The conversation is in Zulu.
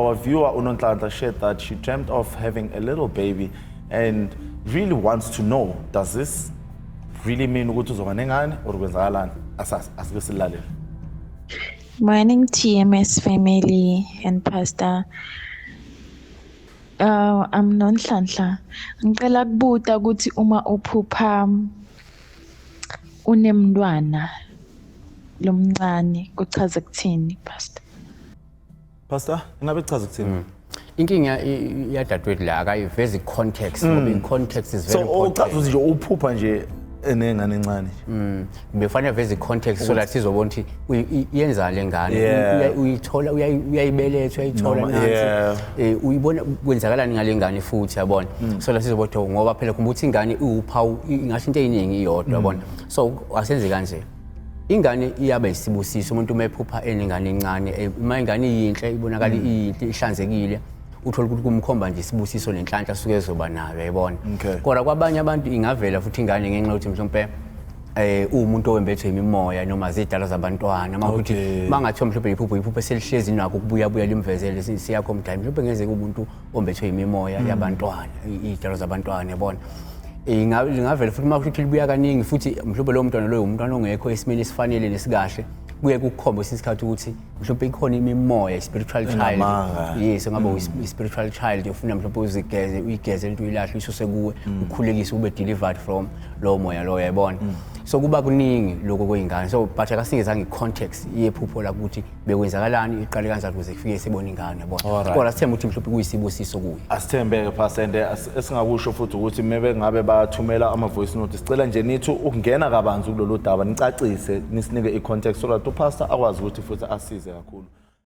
Our viewer uNonhlanhla shared that she dreamt of having a little baby and really wants to know, does this really mean ukuthi uzoba nengane or kwenzakalani? Asazi, asike silalele. Morning, TMS family and Pastor. I'm Nonhlanhla. Ngicela kubuta ukuthi uma uphupha unemntwana lomncane kuchaza kuthini, Pastor? Pastor, ingabe kuchaza ukuthini? Inkinga yadadewethu la, akayivezi i-context, ngoba i-context is So very important. uchaza ukuthi nje uphupha nje enengane encane nje. Befanele aveze i-context so that sizobona ukuthi yenzani le ngane. Uyithola, uyayibeletha, uyayithola nansi. Uyibona kwenzakalani ngale ngane futhi, yabona, so la sizobona ukuthi, ngoba phela khumbula ukuthi ingane iwuphawu, ingasho into eyiningi iyodwa, yabona. So asenze kanje, ingane iyaba isibusiso. Umuntu uma ephupha enengane encane, uma ingane iyinhle, ibonakala iyinhle, ihlanzekile, uthola ukuthi kumkhomba nje isibusiso nenhlanhla asuke ezoba nayo, yayibona. Kodwa kwabanye abantu ingavela futhi ingane ngenxa yokuthi mhlawumpe uwumuntu owembethwe imimoya noma zidalwa zabantwana, uma ukuthi mangathiwa mhlawumbe iphupho eselihlezi nakho ukubuya buya limvezele siyakho mdala, mhlawumbe ngenzeka umuntu ombethwe imimoya yabantwana, iy'dalwa zabantwana, yabona. Lingavela futhi uma kuthi libuya kaningi futhi, mhlawumbe lowo mntwana loyo umntwana ongekho esimeni esifanele nesikahle, kuye kukukhomba kwesinye isikhathi ukuthi mhlawumbe ikhona imimoya, i-spiritual child. Enamanga. Yes, ngabe i-spiritual child ufuna mhlawumbe uzigeze, uyigeze into, uyilahle, uyisuse kuwe, ukhulekise, ube delivered from lowo moya loyo, yayibona. So kuba kuningi lokho kwey'ngane. So but akasikezange i-context yephupho la ukuthi bekwenzakalani, iqale kanjani ukuze kufike sibone ingane, yabona. Kodwa sithembe ukuthi mhlawumbe kuyisibusiso kuye. Asithembeke, Pastor, and esingakusho futhi ukuthi mebe ngabe bathumela ama-voice note, sicela nje nithi ukungena kabanzi kulolu daba, nicacise, nisinike i-context so that upastor akwazi ukuthi futhi asize kakhulu.